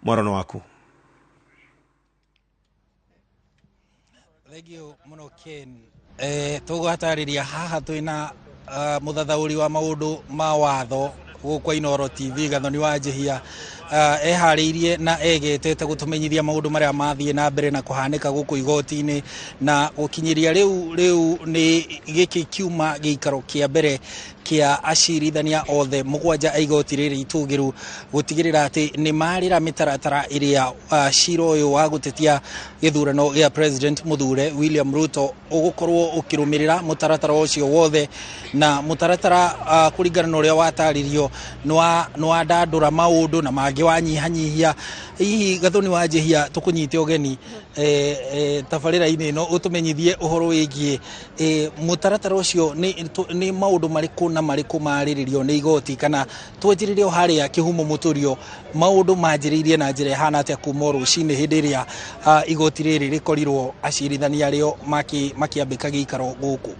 Mwaro waku. Thank you muno Ken. Tũgũgatarĩria haha twĩna mũthathaũri wa maũndũ ma watho gũkũ Inooro TV Gathoni wa Njihia, eharĩirie na egetete gũtũmenyithia maũndũ marĩa mathiĩ na mbere na kũhanĩka gũkũ igoti-inĩ, na gũkinyĩria rĩu nĩ gĩkĩ kiuma gĩikaro kĩa mbere kĩa acirithania othe mũgwanja a igoti rĩrĩ itũgĩru gũtigĩrĩra atĩ nĩ marĩra mĩtaratara ĩrĩa cira ũyũ wa gũtetia gĩthurano gĩa President mũthure William Ruto ũgũkorwo ũkĩrũmĩrĩra mũtaratara ũcio wothe, na mũtaratara kũringana na ũrĩa watarĩrio nĩ wandandũra maũndũ na mangĩ wanyihanyihia. Hihi Gathoni wa Njihia, tũkũnyite ũgeni tabarĩra-inĩ ĩno ũtũmenyithie ũhoro wĩgiĩ mũtaratara ũcio, nĩ maũndũ marĩkũ na marĩkũ marĩrĩrio nĩ igoti, kana twanjĩrĩre o harĩa kĩhumo mũtũrio maũndũ manjĩrĩirie na njĩra ĩhana atĩa kuma rũcinĩ hĩndĩ ĩrĩa igoti rĩrĩ rĩkorirwo acirithania arĩo makĩambĩka gĩikaro gũkũ.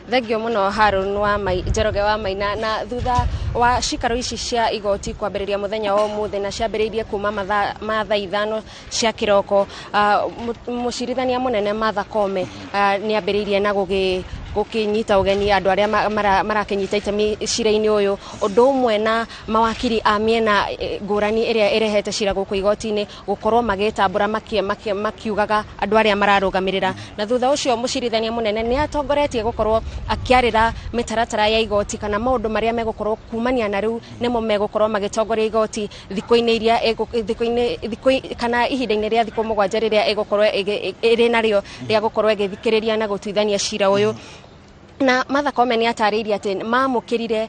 Thengio muno Harun wa Mai, Njoroge wa Maina. Na thutha wa cikaro ici cia igoti kwambĩrĩria mũthenya wa ũmũthĩ, na ciambĩrĩirie kuma mathaa ma thaa 5 cia kĩroko, mũcirithania mũnene Martha Koome nĩ ambĩrĩirie na gũkĩnyita ũgeni andũ arĩa marakĩnyita itemi cira-inĩ ũyũ, ũndũ ũmwe na mawakiri a mĩena ngũrani ĩrĩa ĩrehete cira gũkũ igoti-inĩ gũkorwo magĩtambũra makiugaga andũ arĩa mararũgamĩrĩra. Na thutha ũcio mũcirithania mũnene nĩ atongoretie gũkorwo akĩarĩra mĩtaratara ya igoti kana maũndũ marĩa megũkorwo kumania na rĩu nĩmo megũkorwo magĩtongoria igoti thikũ-inĩ iria thikũ-inĩ thikũ kana ihinda-inĩ rĩa thikũ 7 rĩrĩa ĩgũkorwo ĩrĩ narĩo rĩa gũkorwo ĩgĩthikĩrĩria na gũtuithania cira ũyũ. Na Martha Koome nĩ atarĩirie atĩ mamũkĩrire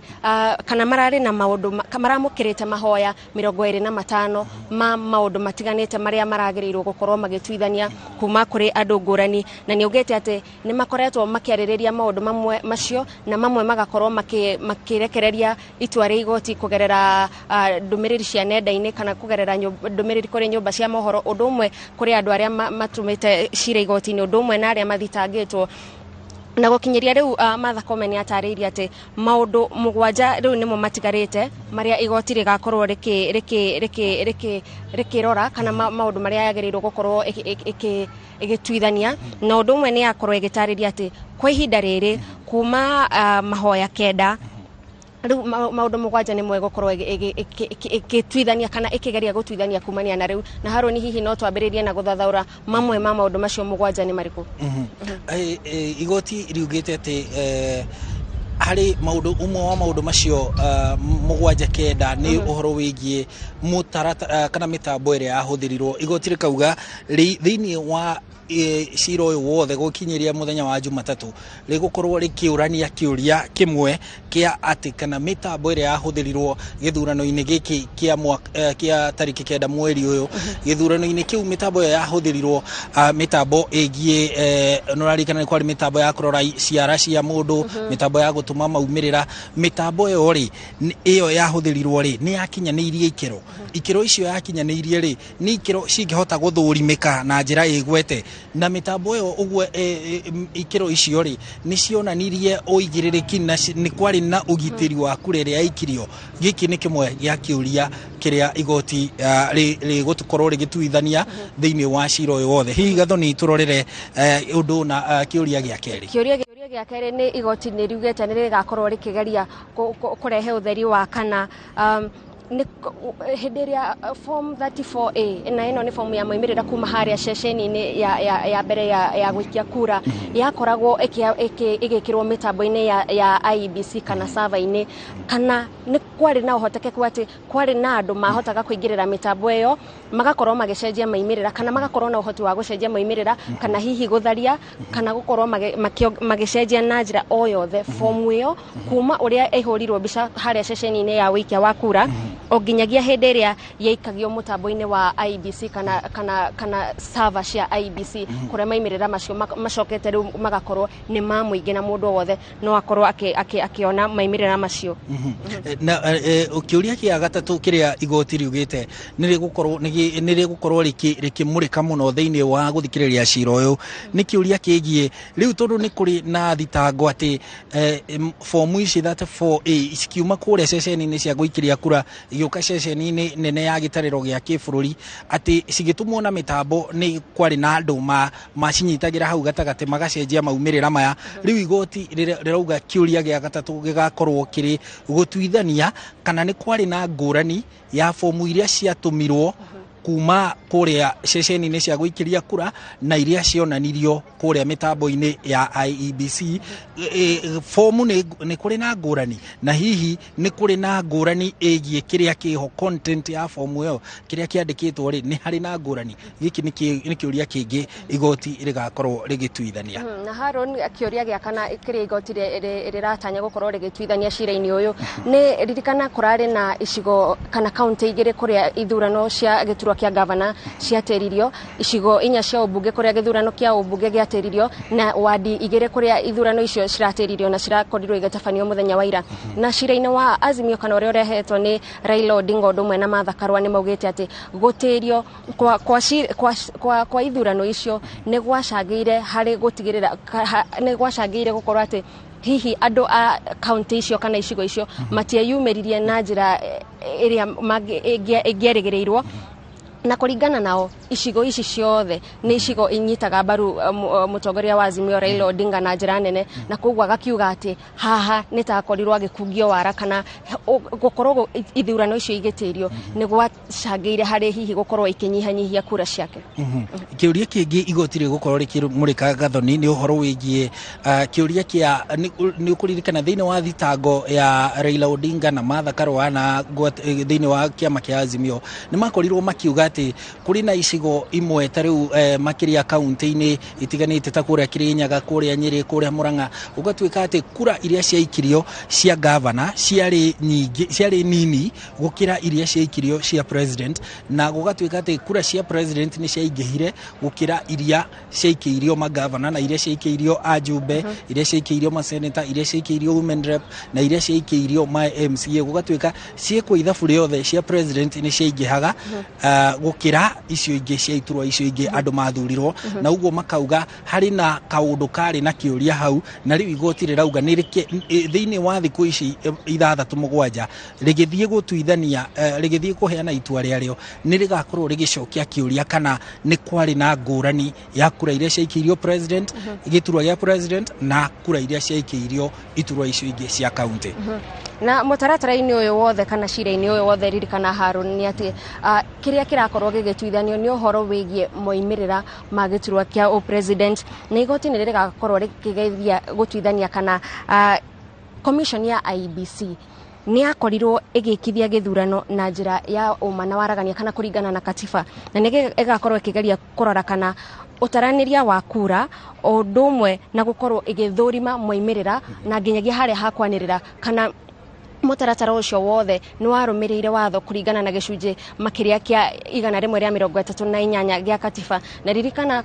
kana mararĩ na maũndũ maramũkĩrĩte mahoya 25 ma maũndũ matiganĩte marĩa maragĩrĩirwo gũkorwo magĩtuithania kuma kũrĩ andũ ngũrani, na nĩ augĩte atĩ nĩ makoretwo makĩarĩrĩria maũndũ mamwe macio na mamwe magakorwo makĩrekereria itua rĩa igoti kũgerera ndũmĩrĩri cia nenda-inĩ kana kũgerera ndũmĩrĩri kũrĩ nyũmba cia mohoro, ũndũ ũmwe kũrĩ andũ arĩa matũmĩte cira igoti-inĩ, ũndũ ũmwe na arĩa mathitangĩtwo. Na gũkinyĩria rĩu Martha Koome nĩ atarĩirie atĩ maũndũ 7 rĩu nĩmo matigarĩte marĩa igoti rĩgakorwo rĩkĩrora kana maũndũ marĩa yagĩrĩirwo gũkorwo ĩgĩtuithania. Na ũndũ ũmwe nĩ yakorwo ĩgĩtarĩria atĩ kwa ihinda rĩrĩ kuma mahoya 9 rĩu maũndũ 7 nĩmo ĩgũkorwo ĩgĩtuithania kana ĩkĩgeria gũtuithania kumania na rĩu. Na Harũni, hihi no twambĩrĩrie na gũthathaũra mamwe ma maũndũ macio 7 nĩ marĩkũ? Igoti riugĩte atĩ harĩ maũndũ ũmwe wa maũndũ macio 7 9 nĩ ũhoro wĩgiĩ mũtaratara kana mĩtambo ĩrĩa yahũthĩrirwo. Igoti rĩkauga thĩinĩ wa cira ũyũ wothe gũkinyĩria mũthenya wa Jumatatũ rĩgũkorwo rĩkĩũrania kĩũria kĩmwe kĩa atĩ kana mĩtambo ĩrĩa yahũthĩrirwo gĩthurano-inĩ gĩkĩ kĩa kĩa tarĩki 9 mweri ũyũ, gĩthurano-inĩ kĩu mĩtambo ĩyo yahũthĩrirwo, mĩtambo ĩgiĩ nĩũraririkana nĩ kwarĩ mĩtambo ya kũrora ciara cia mũndũ, mĩtambo ya gũtũma maumĩrĩra, mĩtambo ĩyo rĩ, ĩyo yahũthĩrirwo rĩ, nĩ yakinyanĩirie ikĩro, ikĩro icio yakinyanĩirie rĩ, nĩ ikĩro cingĩhota gũthũrimĩka na njĩra ĩgwete, na mĩtambo ĩyo ũguo ikĩro icio rĩ, nĩ cionanirie ũigĩrĩrĩki na nĩ kwarĩ na ũgitĩri wa kura ĩrĩa yaikirio. Gĩkĩ nĩ kĩmwe gĩa kĩũria kĩrĩa igoti rĩgũkorwo rĩgĩtuithania thĩinĩ wa cira ũyũ wothe. Hihi Gathoni, tũrorere ũndũ na kĩũria gĩa kerĩ. Kĩũria gĩa kerĩ nĩ igoti nĩ riugĩte nĩ rĩgakorwo rĩkĩgeria kũrehe ũtheri wa kana nĩ hĩndĩ ĩrĩa form 34A, na ĩno nĩ fomu ya moimĩrĩra kuma harĩa ceceni-inĩ ya mbere ya gũikia kura, yakoragwo ĩgĩkĩrwo mĩtambo-inĩ ya IEBC kana server-inĩ, kana nĩ kwarĩ na ũhotekeku atĩ kwarĩ na andũ mahotaga kũingĩrĩra mĩtambo ĩyo magakorwo magĩcenjia maimĩrĩra kana magakorwo na ũhoti wa gũcenjia maimĩrĩra kana hihi gũtharia kana gũkorwo magĩcenjia na njĩra o yothe fomu ĩyo kuma ũrĩa ĩhũrirwo mbica harĩa ceceni-inĩ ya ũikia wa kura o nginyagia hĩndĩ ĩrĩa yaikagio mũtambo-inĩ wa IEBC kana server cia IEBC, kũrĩa maimĩrĩra macio macokete rĩu magakorwo nĩ ma mũingĩ na mũndũ o wothe no akorwo akĩona maimĩrĩra macio. Na kĩũria kĩa gatatũ kĩrĩa igoti riugĩte nĩ rĩgũkorwo rĩkĩmũrĩka mũno thĩinĩ wa gũthikĩrĩria cira ũyũ nĩ kĩũria kĩgiĩ rĩu, tondũ nĩ kũrĩ na thitango atĩ fomu ici 34A cikiuma kũrĩa ceceni-inĩ cia gũikĩria kura Igĩũka ceceni-inĩ nene ya gĩtarĩro gĩa kĩbũrũri, atĩ cigĩtũmwo na mĩtambo nĩ kwarĩ na andũ macinyitagĩra hau gatagatĩ magacenjia maumĩrĩra maya. Rĩu igoti rĩrauga kĩũria gĩa gatatũ gĩgakorwo kĩrĩ gũtuithania kana nĩ kwarĩ na ngũrani ya fomu iria ciatũmirwo kuma kũrĩa ceceni-inĩ cia gũikĩria kura na iria cionanirio kũrĩa mĩtambo-inĩ ya IEBC. Fomu nĩ kũrĩ na ngũrani, na hihi nĩ kũrĩ na ngũrani ĩgiĩ kĩrĩa kĩho, content ya fomu ĩyo, kĩrĩa kĩandĩkĩtwo rĩ, nĩ harĩ na ngũrani? Gĩkĩ nĩ kĩũria kĩngĩ igoti rĩgakorwo rĩgĩtuithania. Na Haron, kĩũria gĩa kana kĩrĩa igoti rĩratanya gũkorwo rĩgĩtuithania cira-inĩ ũyũ nĩ, ririkana kũrarĩ na icigo kana kaunti 2 kũrĩa ithurano cia gĩturwa kĩa gavana ciatĩririo, icigo 4 cia ũmbunge kũrĩa gĩthurano kĩa ũmbunge gĩatĩririo, na wadi 2 kũrĩa ithurano icio ciratĩririo na cirakorirwo igĩtabanio mũthenya wa ira. Na cira-inĩ wa Azimio kana ũrĩa ũrehetwo nĩ Raila Odinga ũndũ ũmwe na Martha Karua, nĩ maugĩte atĩ gũtĩrio kwa ithurano icio nĩ gwacangĩire harĩ gũtigĩrĩra, nĩ gwacangĩire gũkorwo atĩ hihi andũ a kaunti icio kana icigo icio matieyumĩririe na njĩra ĩrĩa ĩngĩerĩgĩrĩirwo. Na kũringana nao, icigo ici ciothe nĩ icigo inyitaga mbaru mũtongoria wa Azimio Raila Odinga na njĩra nene, na koguo agakiuga atĩ haha nĩ takorirwo agĩkungio wara kana gũkorwo ithurano icio igĩtĩrio nĩ gwacangĩire harĩ hihi gũkorwo ikĩnyihanyihia kura ciake. Kĩũria kĩngĩ igoti rĩgũkorwo rĩkĩmũrĩka, Gathoni, nĩ ũhoro wĩgiĩ kĩũria kĩa nĩ ũkũririkana thĩinĩ wa thitango ya Raila Odinga na Martha Karua na thĩinĩ wa kĩama kĩa Azimio, nĩ makorirwo makiuga atĩ kũrĩ na icigo imwe ta rĩu makĩria kaunti-inĩ itiganĩte ta kũrĩa Kirinyaga, kũrĩa Nyĩrĩ, kũrĩa Murang'a, gũgatuĩka atĩ kura iria ciaikirio cia gavana ciarĩ nyingĩ, ciarĩ nini gũkĩra iria ciaikirio cia president, na gũgatuĩka atĩ kura cia president nĩ ciaingĩhire gũkĩra iria ciaikĩirio magavana na iria ciaikĩirio ajumbe, iria ciaikĩirio maseneta, iria ciaikĩirio women rep na iria ciaikĩirio ma MCA. Gũgatuĩka ciĩkwo ithabu rĩothe, cia president nĩ ciaingĩhaga gũkĩra icio ingĩ cia iturwa icio ingĩ andũ mathurirwo. Na ũguo makauga harĩ na kaũndũ karĩ na kĩũria hau, na rĩu igoti rĩrauga nĩ thĩinĩ wa thikũ ici 6 7 rĩgĩthiĩ gũtuithania, rĩgĩthiĩ kũheana itua rĩarĩo, nĩ rĩgakorwo rĩgĩcokia kĩũria kana nĩ kwarĩ na ngũrani ya kura iria ciaikĩirio president, gĩturwa gĩa president, na kura iria ciaikĩirio iturwa icio ingĩ cia kaunti. Na mũtaratara-inĩ ũyũ wothe kana cira-inĩ ũyũ wothe, ririkana Harun, nĩ atĩ kĩrĩa kĩrakorwo gĩgĩtuithanio nĩ ũhoro wĩgiĩ moimĩrĩra ma gĩturwa kĩa ũpresident, na igoti nĩ rĩgakorwo rĩkĩgeria gũtuithania kana commission ya IEBC nĩ yakorirwo ĩgĩkithia gĩthurano na njĩra ya ũma na waragania kana kũringana na katiba, na nĩ ĩgakorwo ĩkĩgeria kũrora kana ũtaranĩria wa kura o ũndũ ũmwe na gũkorwo ĩgĩthũrima moimĩrĩra na nginyagia harĩa hakwanĩrĩra kana mũtaratara ũcio wothe nĩ warũmĩrĩire watho kũringana na gĩcunjĩ makĩria kĩa 138 gĩa katiba. Na ririkana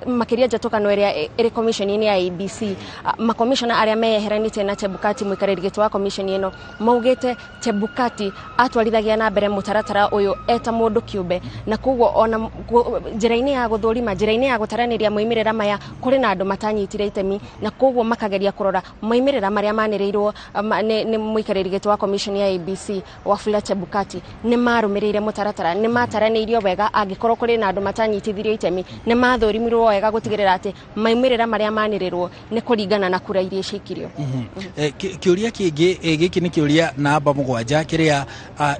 makĩria njatũkano ĩrĩa ĩrĩ commission-inĩ ya IEBC, makomishona arĩa meyeheranĩtie na Chebukati, mũikarĩri gĩtĩ wa commission ĩno, maugĩte Chebukati atwarithagia na mbere mũtaratara ũyũ eta mũndũ kĩũmbe, na koguo ona njĩra-inĩ ya gũthũrima, njĩra-inĩ ya gũtaranĩria moimĩrĩra maya, kũrĩ na andũ matanyitire itemi, na koguo makageria kũrora moimĩrĩra marĩa manĩrĩirwo nĩ mũikarĩri gĩtĩ wa commission ya IEBC Wafula Chebukati nĩ marũmĩrĩire mũtaratara, nĩ mataranĩirio wega. Angĩkorwo kũrĩ na andũ matanyitithirio itemi, nĩ mathũrimirwo wega gũtigĩrĩra atĩ maumĩrĩra marĩa manĩrĩrwo nĩ kũringana na kura iria ciaikirio. Kĩũria kĩngĩ, gĩkĩ nĩ kĩũria namba 7 kĩrĩa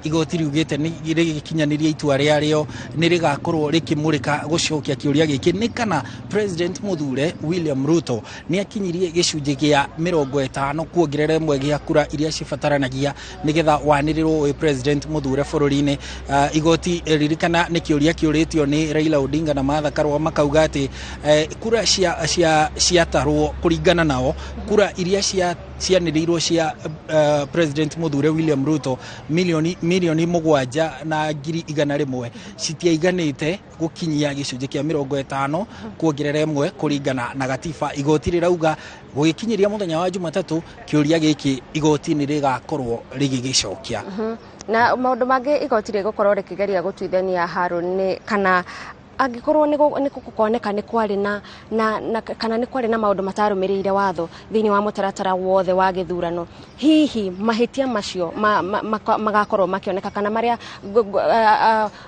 igoti riugĩte nĩ rĩgĩkinyanĩria itua rĩarĩo nĩ rĩgakorwo rĩkĩmũrĩka gũcokia kĩũria gĩkĩ, nĩ kana President mũthure William Ruto nĩ akinyirie gĩcunjĩ gĩa 50.1 gĩa kura iria cibataranagia nĩgetha wanĩrĩrwo wĩ president mũthure bũrũri-inĩ. Igoti, ririkana nĩ kĩũria kĩũrĩtio nĩ Raila Odinga na Martha Karua, makauga atĩ kura cia ciatarwo kũringana nao, kura iria cianĩrĩirwo cia President mũthure William Ruto 7,100,000 citiaiganĩte gũkinyia gĩcunjĩ kĩa 50.1 kũringana na gatiba. Igoti rĩrauga gũgĩkinyĩria mũthenya wa Jumatatũ, kĩũria gĩkĩ igoti nĩ rĩgakorwo rĩgĩgĩcokia. Na maũndũ mangĩ igoti rĩgũkorwo rĩkĩgeria gũtuithania, Harun, nĩ kana Angĩkorwo nĩ gũkoneka nĩ kwarĩ na kana nĩ kwarĩ na maũndũ matarũmĩrĩire watho thĩinĩ wa mũtaratara wothe wa gĩthurano, hihi mahĩtia macio magakorwo makĩoneka kana marĩa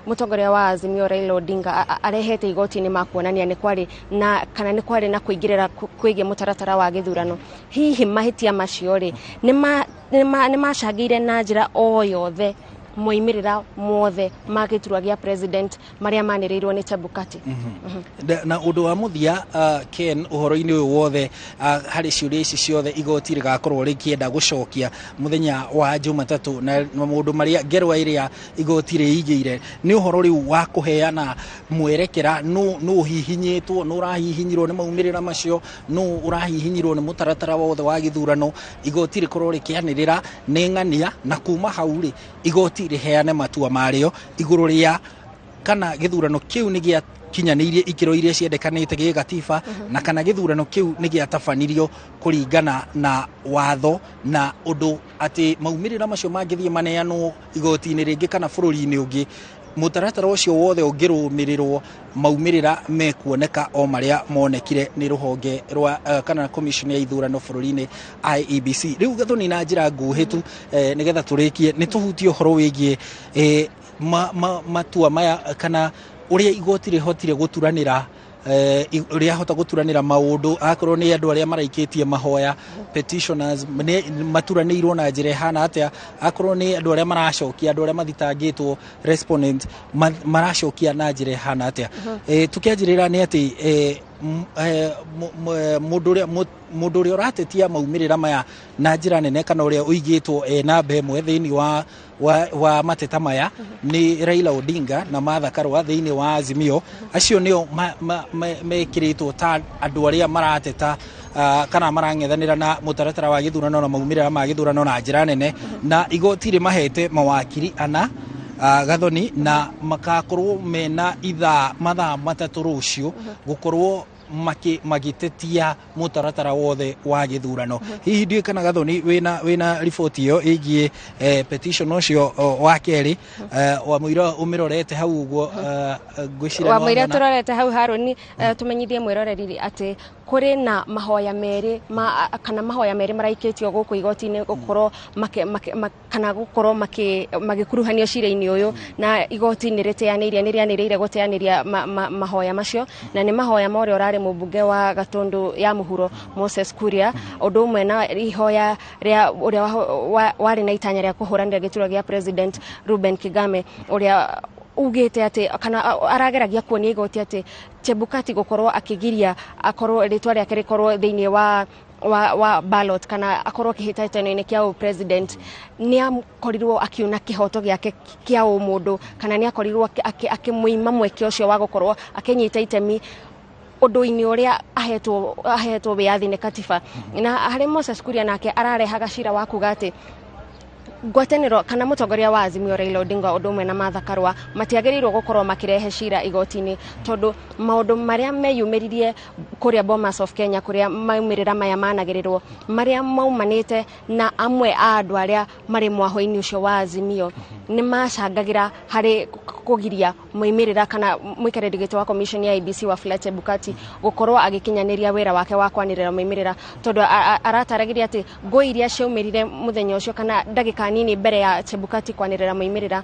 mũtongoria wa Azimio Raila Odinga arehete igoti-inĩ ma kuonania nĩ kwarĩ na kana nĩ kwarĩ na kũingĩrĩra kwĩgiĩ mũtaratara wa gĩthurano, hihi mahĩtia macio rĩ nĩ macangĩire na njĩra o yothe moimĩrĩra mothe ma gĩturwa gĩa president marĩa manĩrĩirwo nĩ Chebukati? Na ũndũ wa mũthia, Ken, ũhoro-inĩ ũyũ wothe, harĩ ciũria ici ciothe igoti rĩgakorwo rĩkĩenda gũcokia mũthenya wa Jumatatũ, na maũndũ marĩa ngerwa ĩrĩa igoti rĩigĩire nĩ ũhoro rĩu wa kũheana mwerekera nũ ũhihinyĩtwo, nũ ũrahihinyirwo nĩ maumĩrĩra macio, nũ ũrahihinyirwo nĩ mũtaratara wothe wa gĩthurano. Igoti rĩkorwo rĩkĩanĩrĩra nĩ ng'ania, na kuma hau rĩ igoti rĩheane matua marĩo igũrũ rĩa kana gĩthurano kĩu nĩ gĩakinyanĩirie ikĩro iria ciendekanĩte gĩgatiba, na kana gĩthurano kĩu nĩ gĩatabanirio kũringana na watho, na ũndũ atĩ maumĩrĩra macio mangĩthiĩ maneanwo igoti-inĩ rĩngĩ kana bũrũri-inĩ ũngĩ, mũtaratara ũcio wothe ũngĩrũmĩrĩrwo, maumĩrĩra mekuoneka o marĩa monekire nĩ rũhonge rwa kana commission ya ithurano bũrũri-inĩ IEBC. Rĩu Gathoni, na njĩra nguhĩ tu, nĩgetha tũrĩkie, nĩ tũhutie ũhoro wĩgiĩ matua maya kana ũrĩa igoti rĩhotire gũturanĩra, rĩahota gũturanĩra maũndũ, akorwo nĩ andũ arĩa maraikĩtie mahoya, petitioners, maturanĩirwo na njĩra ĩhana atĩa, akorwo nĩ andũ arĩa maracokia, andũ arĩa mathitangĩtwo, respondents, maracokia na njĩra ĩhana atĩa. Tũkĩanjĩrĩra nĩ atĩ mũndũ ũrĩa ũratetia maumĩrĩra maya na njĩra nene, kana ũrĩa ũigĩtwo e namba ĩmwe thĩinĩ wa mateta maya, nĩ Raila Odinga na Martha Karua thĩinĩ wa Azimio. Acio nĩo mekĩrĩtwo ta andũ arĩa marateta kana marang'ethanĩra na mũtaratara wa gĩthurano na maumĩrĩra ma gĩthurano na njĩra nene, na igoti rĩmahete mawakiri ana, Gathoni, na makakorwo mena ithaa mathaa 3 rũciũ gũkorwo magĩtetia mũtaratara wothe wa gĩthurano. Hihi ndiũĩ kana Gathoni wĩna riboti ĩyo ĩgiĩ petition ũcio wa kerĩ, wa mũira ũmĩrorete hau ũguo, ngwĩciria wa mũira tũrorete hau, Harũni, tũmenyithie mwĩroreri atĩ kũrĩ na mahoya merĩ ma, kana mahoya merĩ maraikĩtio gũkũ igoti-inĩ gũkorwo kana gũkorwo magĩkuruhanio cira-inĩ ũyũ, na igoti nĩ rĩteanĩirie, nĩ rĩanĩrĩire gũteanĩria mahoya macio, na nĩ mahoya ma ũrĩa ũrarĩ mũmbunge wa Gatundu ya mũhuro Moses Kuria, ũndũ ũmwe na ihoya rĩa ũrĩa warĩ na itanya rĩa kũhũranĩra gĩturwa gĩa president Ruben Kigame, ũrĩa ugĩte atĩ kana arageragia kuonia igoti atĩ Chebukati gũkorwo akĩgiria akorwo rĩtwa rĩake rĩkorwo thĩinĩ wa ballot kana akorwo kĩhĩtahĩtano-inĩ kĩa president nĩ akorirwo akiuna kĩhoto gĩake kĩa ũmũndũ, kana nĩ akorirwo akĩmũima mweke ũcio wa gũkorwo akĩnyita itemi ũndũ-inĩ ũrĩa ahetwo wĩyathi nĩ katiba. Na harĩ Moses Kuria nake ararehaga cira wa kuga atĩ ngwatanĩro kana mũtongoria wa Azimio Raila Odinga ũndũ ũmwe na Martha Karua matiagĩrĩirwo gũkorwo makĩrehe cira igoti-inĩ, tondũ maũndũ marĩa meyumĩririe kũrĩa Bomas of Kenya, kũrĩa maumĩrĩra maya managĩrĩrwo, marĩa maumanĩte na amwe a andũ arĩa marĩ mwaho-inĩ ũcio wa Azimio, nĩ macangagĩra harĩ kũgiria moimĩrĩra kana mũikarĩri gĩtĩ wa commission ya IEBC Wafula Chebukati gũkorwo agĩkinyanĩria wĩra wake wa kwanĩrĩra moimĩrĩra, tondũ arataragĩria atĩ ngũi iria ciaumĩrire mũthenya ũcio kana ndagĩka nini mbere ya Chebukati kwanĩrĩra moimĩrĩra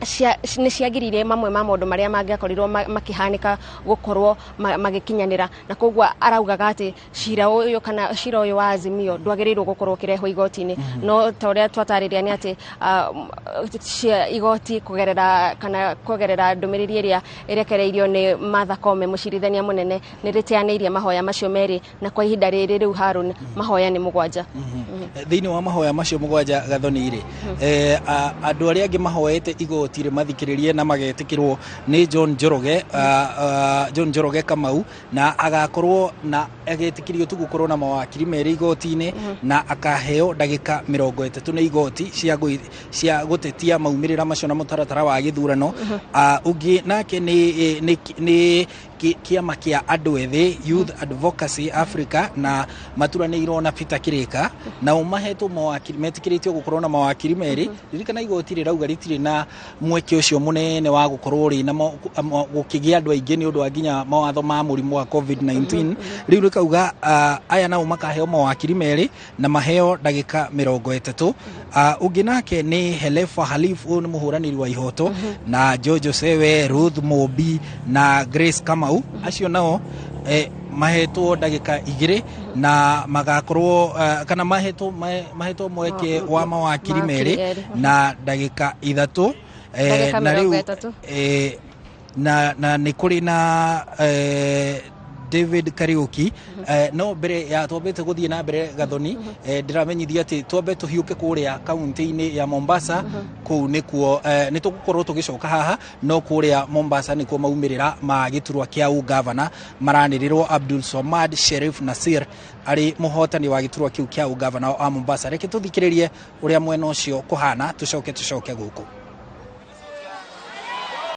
nĩ ciagiririe mamwe ma maũndũ marĩa mangĩakorirwo makĩhanĩka gũkorwo magĩkinyanĩra, na koguo araugaga atĩ cira ũyũ kana cira ũyũ wa Azimio ndwagĩrĩirwo gũkorwo ũkĩrehwo igoti-inĩ. No ta ũrĩa twatarĩria nĩ atĩ igoti kũgerera kana kũgerera ndũmĩrĩri ĩrĩa ĩrekereirio nĩ Martha Koome, mũcirithania mũnene, nĩ rĩteanĩirie mahoya macio merĩ, na kwa ihinda rĩrĩ rĩu, Harun, mahoya nĩ 7. Thĩinĩ wa mahoya macio 7, Gathoni rĩ, andũ arĩa angĩ mahoete igoti rĩmathikĩrĩrie na magetĩkĩrwo nĩ John Njoroge, John Njoroge Kamau, na agakorwo na agetĩkĩrio tu gũkorwo na mawakiri merĩ igoti-inĩ, na akaheo ndagĩka 30 nĩ igoti cia gũtetia maumĩrĩra macio na mũtaratara wa gĩthurano. Ũngĩ nake nĩ kĩama kĩa andũ ethĩ, Youth Advocacy Africa, na maturanĩirwo na Peter Kirika, nao mahetwo mawakiri, metĩkĩrĩtio gũkorwo na mawakiri merĩ. Ririkana igoti rĩrauga rĩtirĩ na Mweke ũcio mũnene wa gũkorwo rĩ na gũkĩgĩa andũ aingĩ nĩ ũndũ wa nginya mawatho ma mũrimũ wa COVID-19. Rĩu rĩkauga aya nao makaheo mawakiri merĩ na maheo ndagĩka 30. Ũngĩ nake nĩ Helefa Halif, ũyũ nĩ mũhũranĩri wa ihoto, na Jojo Sewe, Ruth Mobi na Grace Kamau. Acio nao mahetwo ndagĩka 2 na magakorwo kana mahetwo mweke wa mawakiri mawakiri merĩ erĩ. Na ndagĩka 3. Ndagĩka Na mĩrongo rĩu ĩtatũ. Na nĩ kũrĩ na David Kariuki. No mbere ya twambĩte gũthiĩ na mbere, Gathoni, ndĩramenyithia atĩ twambe tũhiũke kũrĩa kaunti-inĩ ya Mombasa. Kũu nĩkuo nĩ tũgũkorwo tũgĩcoka haha, no kũrĩa Mombasa nĩkuo maumĩrĩra ma gĩturwa kĩa ũgavana maranĩrĩrwo, Abdul Swamad Sherif Nasir arĩ mũhotani wa gĩturwa kĩu kĩa ũgavana wa Mombasa. Reke tũthikĩrĩrie ũrĩa mwena ũcio kũhana, tũcoke gũkũ.